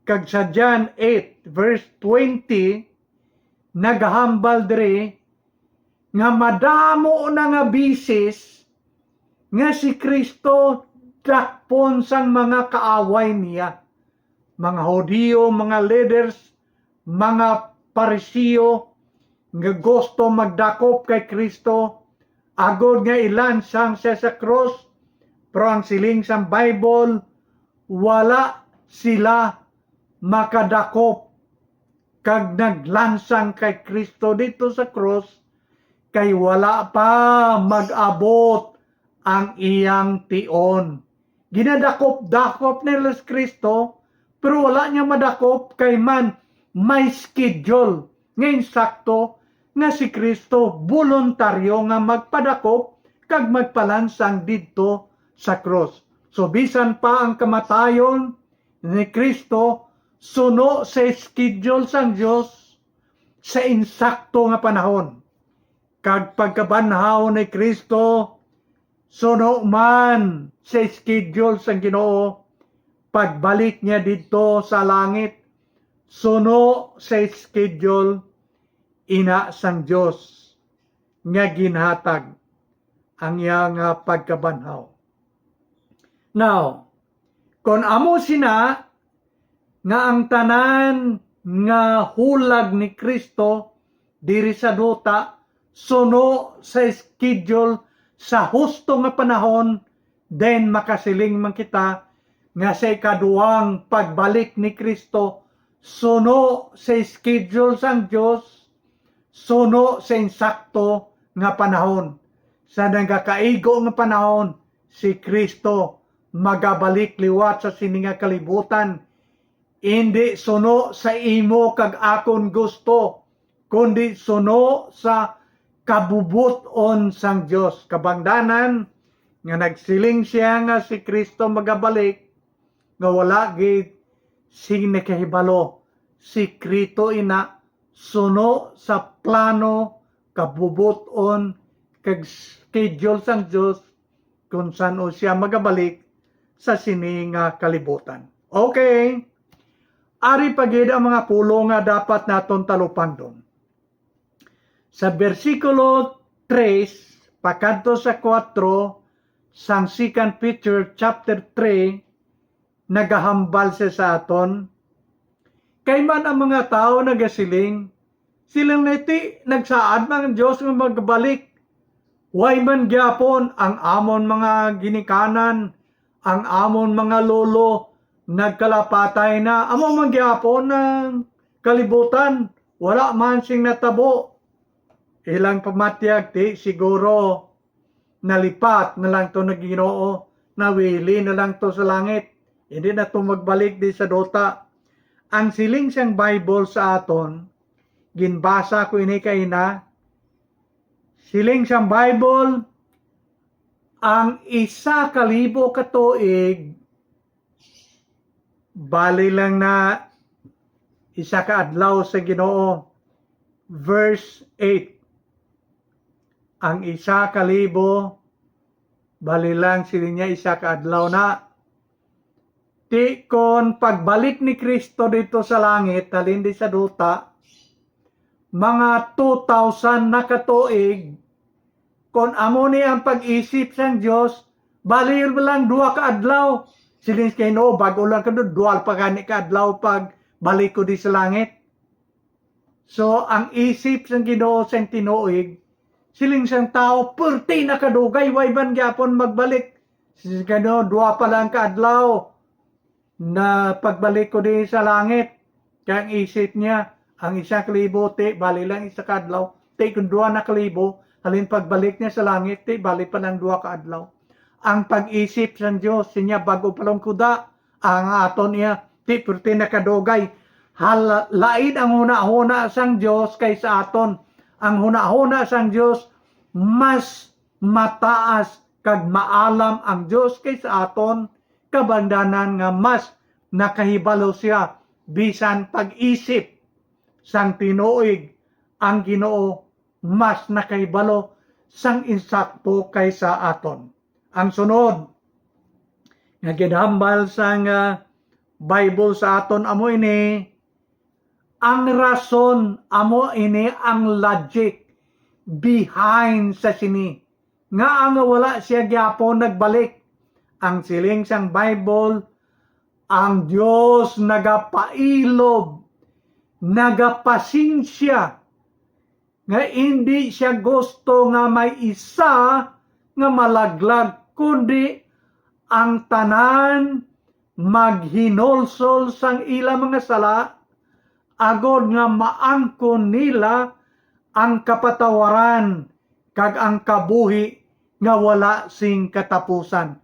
kag sa John eight verse twenty, nagahambal diri nga madamo na nga bisis nga si Cristo dakpon sang mga kaaway niya, mga Hudiyo, mga leaders, mga Pariseo, nga gusto magdakop kay Cristo agod nga ilansang siya sa krus, pero ang siling sang Bible, wala sila makadakop kag naglansang kay Cristo didto sa krus, kay wala pa mag-abot ang iyang tion. Ginadakop-dakop nila si Cristo, pero wala niya madakop kay man may schedule nga insakto nga si Cristo boluntaryo nga magpadakop kag magpalansang didto sa krus. So, bisan pa ang kamatayon ni Cristo suno sa schedule sang Dios sa insakto nga panahon, kag pagkabanhaw ni Cristo suno man sa schedule sang Ginoo, pagbalik niya didto sa langit suno sa schedule ina sang Dios nga ginhatag ang iya nga pagkabanhaw. Now, kon amo sina nga ang tanan nga hulag ni Cristo diri sa duta suno sa schedule sa husto nga panahon, then makasiling man kita nga sa ikaduhang pagbalik ni Cristo suno sa schedule sang Dios, suno sa insakto nga panahon. Sa nagakaigo nga panahon, si Cristo magabalik liwat sa sini nga kalibutan, indi suno sa imo kag akon gusto, kundi suno sa kabubot-on sang Dios. Kabangdanan nga nagsiling siya nga si Cristo magabalik, nga wala gid sing nakahibalo, sikreto ina, suno sa plano, kabubot-on, kag schedule sang Dios, kung san-o siya magabalik sa sini nga kalibutan. Okay. Ari pa gid ang mga pulong nga dapat naton talupangdon. Sa bersikulo tres pakadto sa kuwatro sang Second Peter chapter three, nagahambal siya sa aton. Kay man ang mga tawo nagasiling, "Sila niti nagsaad man ang Dios nga magbalik. Way man gyapon ang amon mga ginikanan, ang amon mga lolo, nagkalapatay na. Amo man gyapon ang kalibutan, wala man sing natabo." Ilang pamatyag, ti siguro. nalipat na lang to na Ginoo, nawili na lang to sa langit. Hindi na to magbalik di sa duta. Ang siling sang Bible sa aton, ginbasa ko ini kaina, siling sang Bible, ang isa ka libo ka tuig, bali lang na isa ka adlaw sa Ginoo. Verse eight, ang isa ka libo, bali lang sila niya isa ka adlaw na. Ti kon pagbalik ni Cristo dito sa langit, halin di sa duta, mga two thousand na ka tuig, kon amo ni ang pag-isip sang Dios, bali lang duha ka adlaw. Siling sa Ginoo, bag-o lang ka, duha pa gani ka adlaw pagbalik ko di sa langit. So, ang isip sang Ginoo sang tinuig, siling sang tawo, perti na kadugay, way man gyapon magbalik. Siling sa Ginoo, duha pa lang ka adlaw na pagbalik ko di sa langit. Kaya ang isip niya, ang isa ka libo, ti, bali lang isa ka adlaw. Ti, kung duha na ka libo, halin pagbalik niya sa langit, ti, bali pa lang duha ka adlaw. Ang pag-isip sang Dios, sinya, bag-o pa lang kuda, ang aton iya, ti, perti na kadugay. Hal-, lain ang hunahuna sang Dios kaysa aton. Ang hunahuna sang Dios mas mataas kag maalam ang Dios kaysa aton, kabangdanan nga mas nakahibalo siya bisan pag-isip sang tinuig. Ang Ginoo mas nakahibalo sang insakto kaysa aton. Ang sunod nga ginhambal sang, ah, Bible sa aton amo ini, ang rason amo ini, ang logic behind sa sini, nga ang wala siya gyapon nagbalik. Ang siling sang Bible, ang Dios nagapailob, nagapasensya, nga indi siya gusto nga may isa nga malaglag, kundi ang tanan maghinulsol sang ila mga sala, agod nga maangkon nila ang kapatawaran kag ang kabuhi nga wala sing katapusan.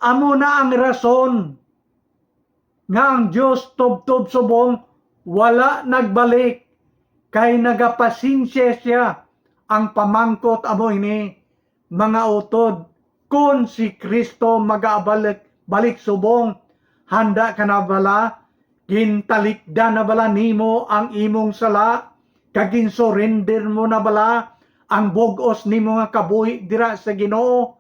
Amo na ang rason nga ang Dios tubtob subong wala nagbalik, kay nagapasensya sia. Ang pamangkot amo ini, mga utod, kon si Cristo magaabalik, balik subong, handa ka na bala? Gintalikdan na bala nimo ang imong sala, kag ginsurrender mo na bala ang bug-os nimo nga kabuhi dira sa Ginoo?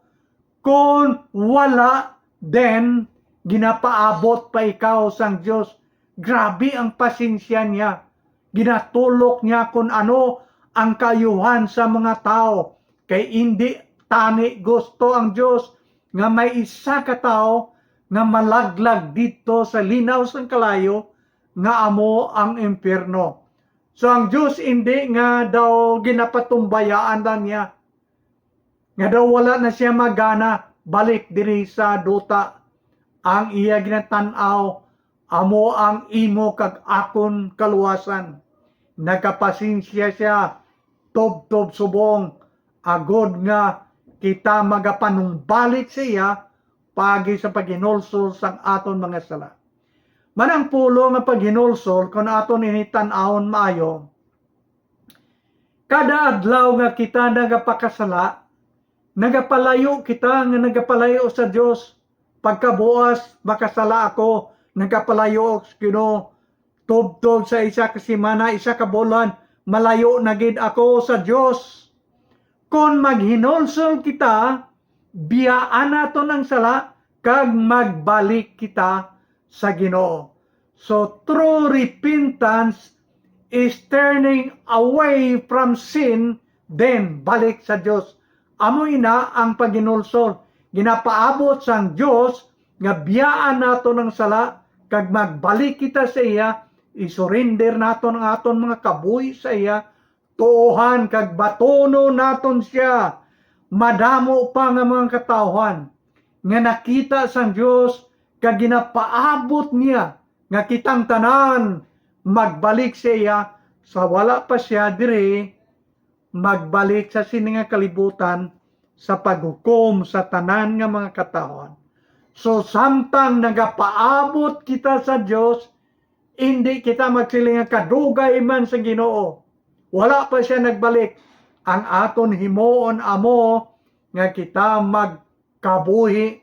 Kon wala, then ginapaabot pa ikaw sang Dios. Grabe ang pasensya niya. Ginatulok niya kon ano ang kaayuhan sa mga tawo, kay indi tani gusto ang Dios nga may isa ka tawo nga malaglag didto sa linaw sang kalayo, nga amo ang impyerno. So, ang Dios indi nga daw ginapatumbayaan lang niya, nga daw wala na siya magana balik diri sa duta. Ang iya ginatan-aw amo ang imo kag akon kaluwasan. Nagapasensya sia tubtob subong, agod nga kita magapanumbalik sa iya paagi sa paghinulsol sang aton mga sala. Manang pulo nga paghinulsol, kon aton ini tan-awon maayo, kada adlaw nga kita nagapakasala, nagapalayo kita nga nagapalayo sa Dios. Pagkabuas, makasala ako, nagapalayo ako sa Ginoo. Tubtob sa isa ka semana, isa ka bulan, malayo na gid ako sa Dios. Kon maghinulsol kita, biyaan naton ang sala, kag magbalik kita sa Ginoo. So, true repentance is turning away from sin, then balik sa Dios. Amo ina ang paghinulsol. Ginapaabot sang Dios nga biyaan naton ang sala, kag magbalik kita sa iya, isurrender naton ang aton mga kabuhi sa iya, tuohan kag batunon naton sia. Madamo pa nga mga katawhan nga nakita sang Dios kag ginapaabot niya nga kitang tanan magbalik sa iya, sa wala pa sia diri magbalik sa sini nga kalibutan, sa paghukom sa tanan nga mga katawhan. So, samtang nagapaabot kita sa Dios, indi kita magsiling nga kadugay man sa Ginoo. Wala pa siya nagbalik. Ang aton himuon amo nga kita magkabuhi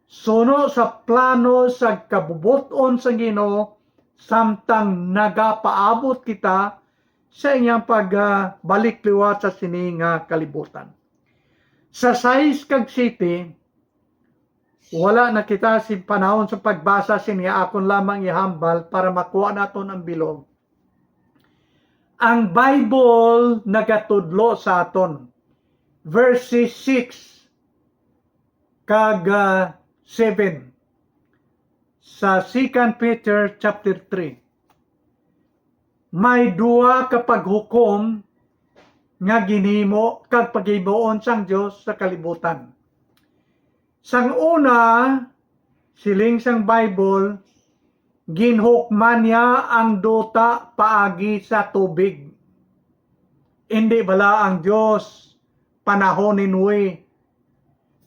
suno sa plano sa kabubot-on sa Ginoo, samtang nagapaabot kita sa iyang pagbalik liwat sa sini nga kalibutan. Sa sais kag siyete, wala na kita sin panahon sa pagbasa sini, akon lamang ihambal para makuha naton ang bilog. Ang Bible nagatudlo sa aton, verses six kag, ah, seven sa Second Peter chapter three. May duha ka paghukom nga ginhimo kag paghimuon sang Dios sa kalibutan. Sang una, siling sang Bible, ginhukman niya ang duta paagi sa tubig. Indi bala ang Dios panahon ni Noe,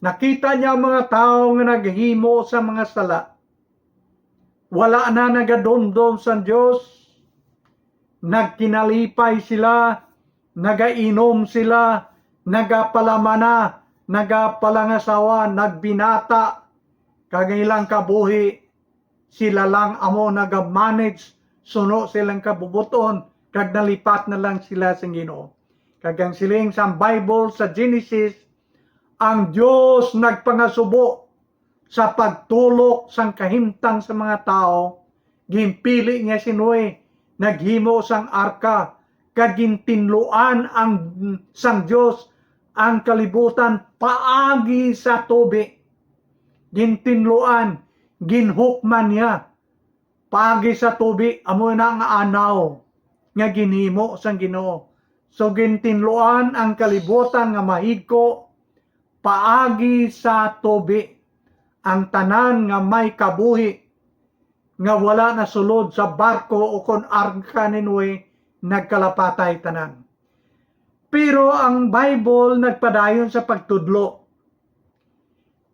nakita niya ang mga tawo nga naghimo sa mga sala? Wala na nagadumdom sang Dios. Nagkinalipay sila, nagainom sila, nagapalamana, nagapalangasawa, nagbinata, kag ang ilang kabuhi, sila lang amo nagamanage suno silang kabubuton, kag nalipat na lang sila sang Ginoo. Kag ang siling sang Bible sa Genesis, ang Dios nagpangasubo sa pagtulok sang kahimtang sa mga tawo, ginpili niya si Noe, naghimo sang arka, kag gintinluan ang, sang Dios ang kalibutan paagi sa tubi. Gintinluan, ginhukman niya paagi sa tubi, amo na nga anaw nga ginhimo sang Ginoo. So, gintinluan ang kalibutan nga mahigko paagi sa tubi, ang tanan nga may kabuhi nga wala nasulod sa barko ukon arka ni Noe, nagkalapatay tanan. Pero ang Bible nagpadayon sa pagtudlo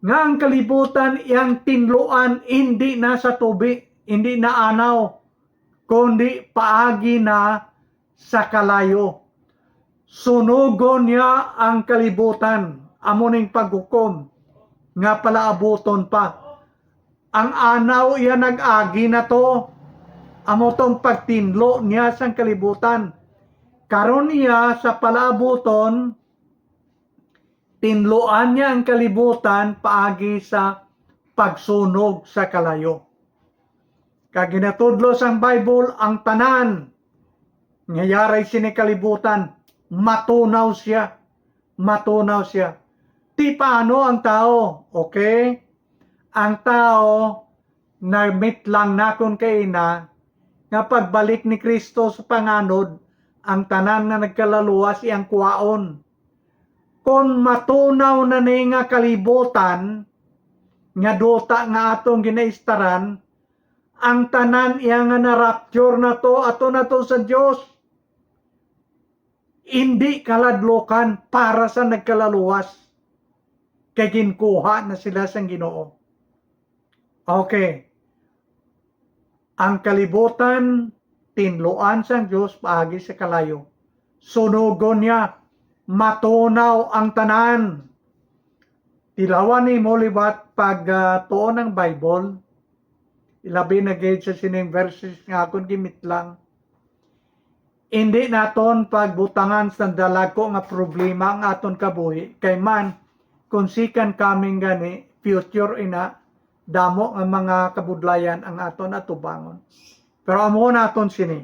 nga ang kalibutan iyang tinluan indi na sa tubi, indi na anaw, kundi paagi na sa kalayo. Sunugon niya ang kalibutan, amo ning paghukom nga palaabuton pa. Ang anaw iya nag-agi na to, amo tong pagtinlo niya sang kalibutan. Karon iya sa palaabuton, tinluan niya ang kalibutan paagi sa pagsunog sa kalayo. Kag ginatudlo sang Bible, ang tanan nga yari sini kalibutan, matunaw sia, matunaw sia. Ti paano ang tawo? Okay? Ang tawo, namitlang nakon kaina, nga pagbalik ni Cristo sa panganod, ang tanan nga nagkalaluwas iyang kuwaon. Kon matunaw na ni nga kalibutan, nga duta nga atong ginaistaran, ang tanan iya nga na-rapture na to, ato na to sa Dios. Indi kaladlokan para sa nagkalaluwas, kay ginkuha na sila sang Ginoo. Okay. Ang kalibutan, tinluan sang Dios paagi sa kalayo. Sunugon niya, matunaw ang tanan. Tilawan nimo liwat pag, ah, tuon ang Bible, ilabi na gid sa sining verses nga akon gimitlang. Indi naton pagbutangan sang dalagko nga problema ang aton kabuhi, kay man, kung second coming gani, future ina, damo nga mga kabudlayan ang aton atubangon. Pero amo naton sini.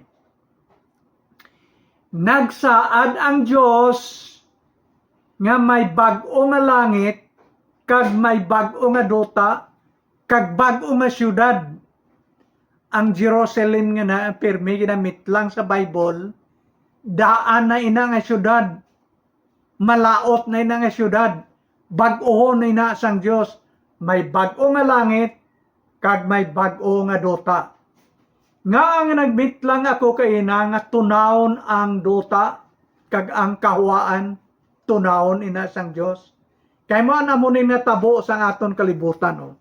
Nagsaad ang Dios nga may bag-o nga langit kag may bag-o nga duta kag bag-o nga siyudad. Ang Jerusalem nga na, pirmi ginamitlang sa Bible, daan na ina nga siyudad. Malaut na ina nga siyudad. Bag-ohon na ina sang Dios. May bag-o nga langit kag may bag-o nga duta. Nga ang nagmitlang ako kaina nga tunawon ang duta kag ang kahuwaan, tunawon ina sang Dios. Kay mo na mo ni natabo sa aton kalibutan, oh.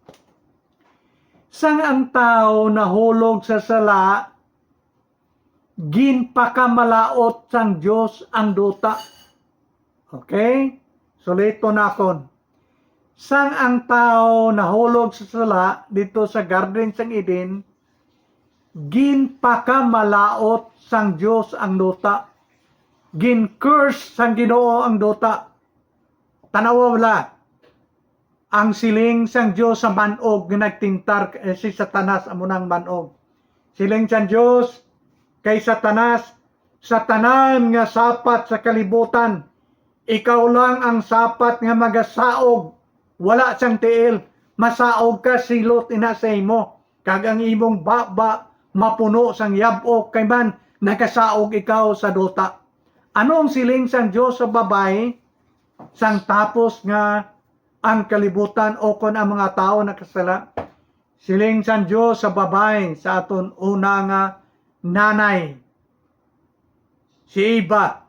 Sang ang tawo nahulog sa sala, ginpakamalaut sang Dios ang duta. Okay? Suliton nakon. Sang ang tawo nahulog sa sala dito sa garden sang Eden, ginpakamalaut sang Dios ang duta. Gin-curse sang Ginoo ang duta. Tanawa wala. Ang siling sang Dios sa manog nga nagtintar, eh, si Satanas amo nang manog. Siling sang Dios kay Satanas, "Sa tanan nga sapat sa kalibutan, ikaw lang ang sapat nga magasaog, wala sang tiil. Masaog ka, silot ina sa imo, kag ang imong baba mapuno sang yab-ok, kay man nagasaog ikaw sa duta." Ano ang siling sang Dios sa babayi sang tapos nga ang kalibutan o kon ang mga tawo nakasala? Siling sang Dios sa babayi, sa aton una nga nanay, si Eva.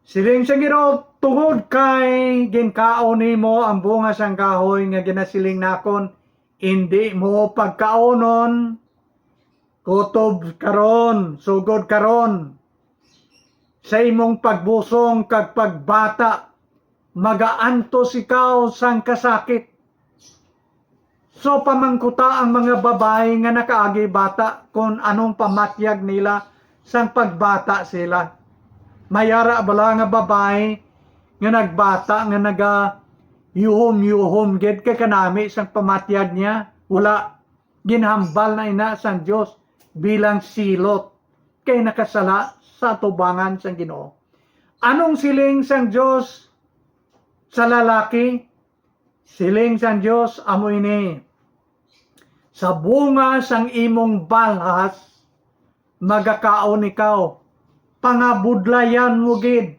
Siling sa Ginoo, "Tungod kay ginkaon nimo ang bunga sang kahoy nga ginasiling nakon, indi mo pagkaonon, kutob karon, sugod karon, sa imong pagbusong kag pagbata, magaantos ikaw sang kasakit." So, pamangkuta ang mga babayi nga nakaagi bata kon anong pamatyag nila sang pagbata sila. May ara bala nga babayi nga nagbata nga naga yuhom-yuhom gid kay kanami sang pamatyag niya? Wala. Ginhambal na ina sang Dios bilang silot kay nakasala sa atubangan sang Ginoo. Anong siling sang Dios sa lalaki? Siling sang Dios amo ini, "Sa bunga sang imong balhas magakaon ikaw. Pangabudlayan mo gid,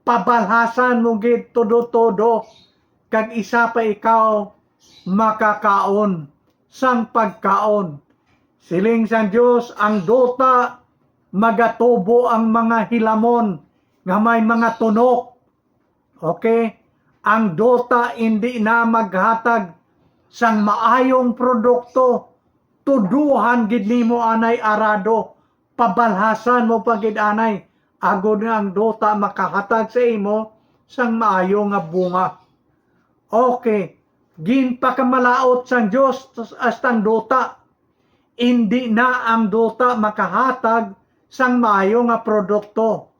pabalhasan mo gid todo-todo, kag isa pa ikaw makakaon sang pagkaon." Siling sang Dios, "Ang duta magatubo ang mga hilamon nga may mga tunok." Okay? Ang duta indi na maghatag sang maayong produkto. Tuduhan gid nimo anay arado, pabalhasan mo pa gid anay, agod nga ang duta makahatag sa imo sang maayo nga bunga. Okay, ginpakamalaot sang Dios hasta ang duta. Indi na ang duta makahatag sang maayo nga produkto.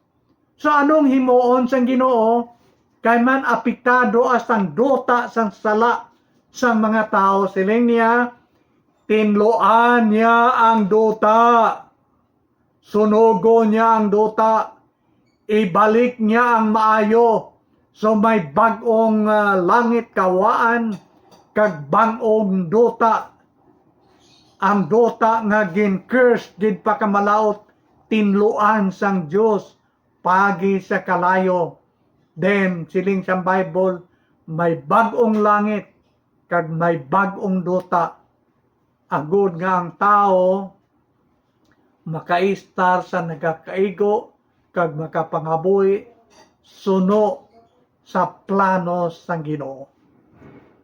So, anong himuon sang Ginoo? Kay man apektado hasta ang duta sang sala sang mga tawo. Siling niya, "Tinluan niya ang duta. Sunugon niya ang duta. Ibalik niya ang maayo." So, may bag-ong, ah, langit kawaan kag bag-ong duta. Ang duta nga gin-curse, ginpakamalaot, tinluan sang Dios pagi sa kalayo. Then, siling sang Bible, may bag-ong langit kag may bag-ong duta, agod nga ang tawo makaistar sa nagakaigo kag makapangabuhi suno sa plano sang Ginoo.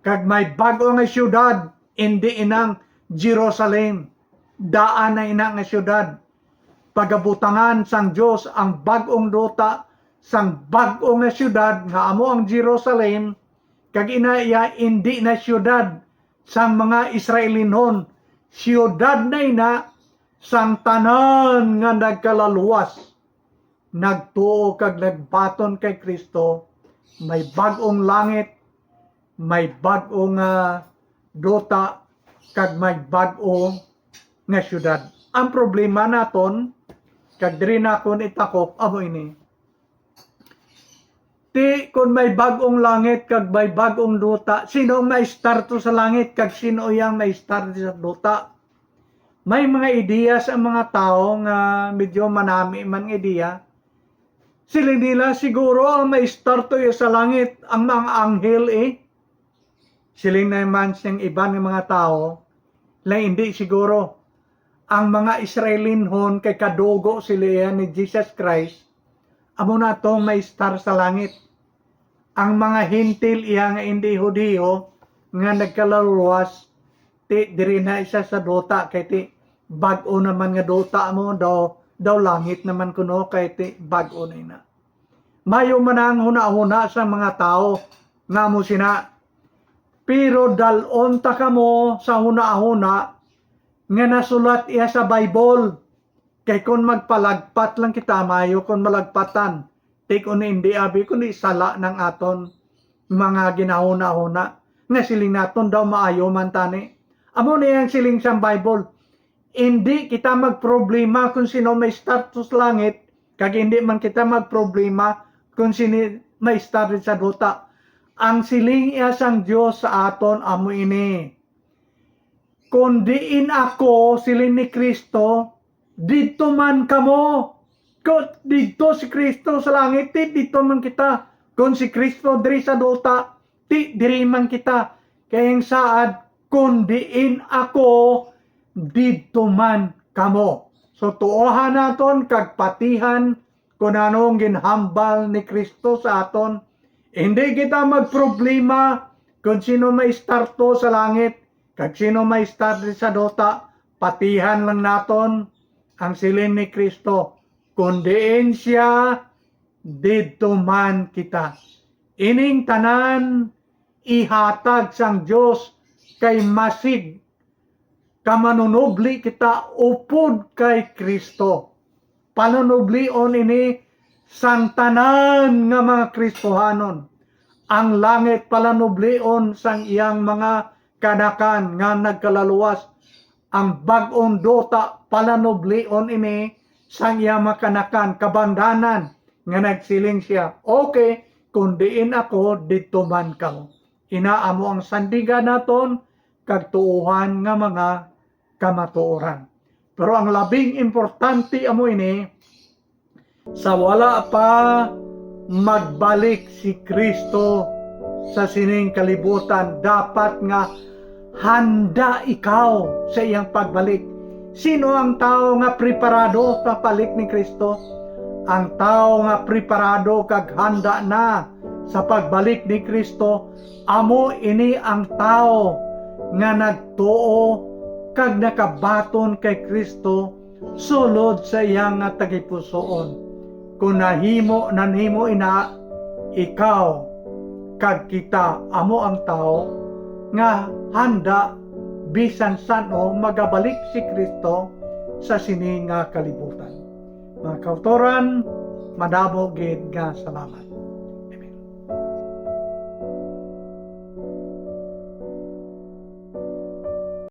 Kag may bag-o nga siyudad, indi inang Jerusalem, daan na ina nga siyudad. Pagabutangan sang Dios ang bag-ong duta sang bag-o nga siyudad nga amo ang Jerusalem, kag ina iya indi na siyudad sang mga Israelinhon, siyudad na ina sang tanan nga nagkalaluwas, nagtuo kag nagbaton kay Cristo. May bag-ong langit, may bag-o nga duta, kag may bag-o nga siyudad. Ang problema naton, kag diri nakon itakop, amo ini. Ti, kun may bag-ong langit kag may bag-ong duta, sino ang maistarto sa langit kag sino iyang maistarto sa duta? May mga ideya sa mga tawo nga medyo manami man nga ideya. Siling nila, "Siguro ang maistarto iya sa langit ang mga anghel, eh." Siling naman sing iban nga mga tawo, "La, hindi siguro. Ang mga Israelinhon kay kadugo sila iya ni Jesus Christ, amo na tong maistar sa langit." ang mga Hentil iya nga indi Hudiyo nga nagkalaluwas, ti diri na isa sa duta, kay ti bag-o naman nga duta mo, daw, daw langit naman kuno, kay ti bag-o na ina. Mayo man ang hunahuna sa mga tawo nga mo sina, pero dal-on ta kamo sa hunahuna nga nasulat iya sa Bible. Kay kon magpalagpat lang kita, mayo kon malagpatan. Ti kon hindi, abi, kundi sala nang aton mga ginahuna-huna nga siling naton daw maayo man tani. Amo ni ang siling sang Bible. Hindi kita magproblema kung sino may status langit, kag hindi man kita magproblema kung sino may status sa duta. Ang siling iya sang Dios sa aton amo ini, "Kon diin ako," siling ni Cristo, "didto man kamo." Kon didto si Cristo sa langit, ti didto man kita. Kon si Cristo diri sa duta, ti diri man kita. Kay ang saad, "Kon diin ako, didto man kamo." So, tuohan naton kag patihan kon ano ang ginhambal ni Cristo sa aton. Hindi kita magproblema kon sino may starto sa langit kag sino may starto sa duta. Patihan lang naton ang siling ni Cristo, "Kon diin siya, didto man kita." Ining tanan ihatag sang Dios kay masig kamanunobli kita upod kay Cristo. Palanublion ini sang tanan nga mga Kristohanon. Ang langit palanublion sang iyang mga kanakan nga nagkalaluwas. Ang bag-ong duta palanublion ini sang iyang mga kanakan, kabangdanan, nga nagsiling sia, "Okay, kon diin ako, didto man kamo." Ina amo ang sandigan naton kag tuohan nga mga kamatuoran. Pero ang labing importante amo ini, sa wala pa magbalik si Cristo sa sining kalibutan, dapat nga handa ikaw sa iyang pagbalik. Sino ang tawo nga preparado sa balik ni Cristo? Ang tawo nga preparado kag handa na sa pagbalik ni Cristo, amo ini ang tawo nga nagtuo kag nakabaton kay Cristo sulod sa iya nga tagipusoon. Kon nahimo, nanhimo ina, ikaw kag kita amo ang tawo nga handa bisan san-o magabalik si Cristo sa sini nga kalibutan. Mga kautoran, madamo gid nga salamat.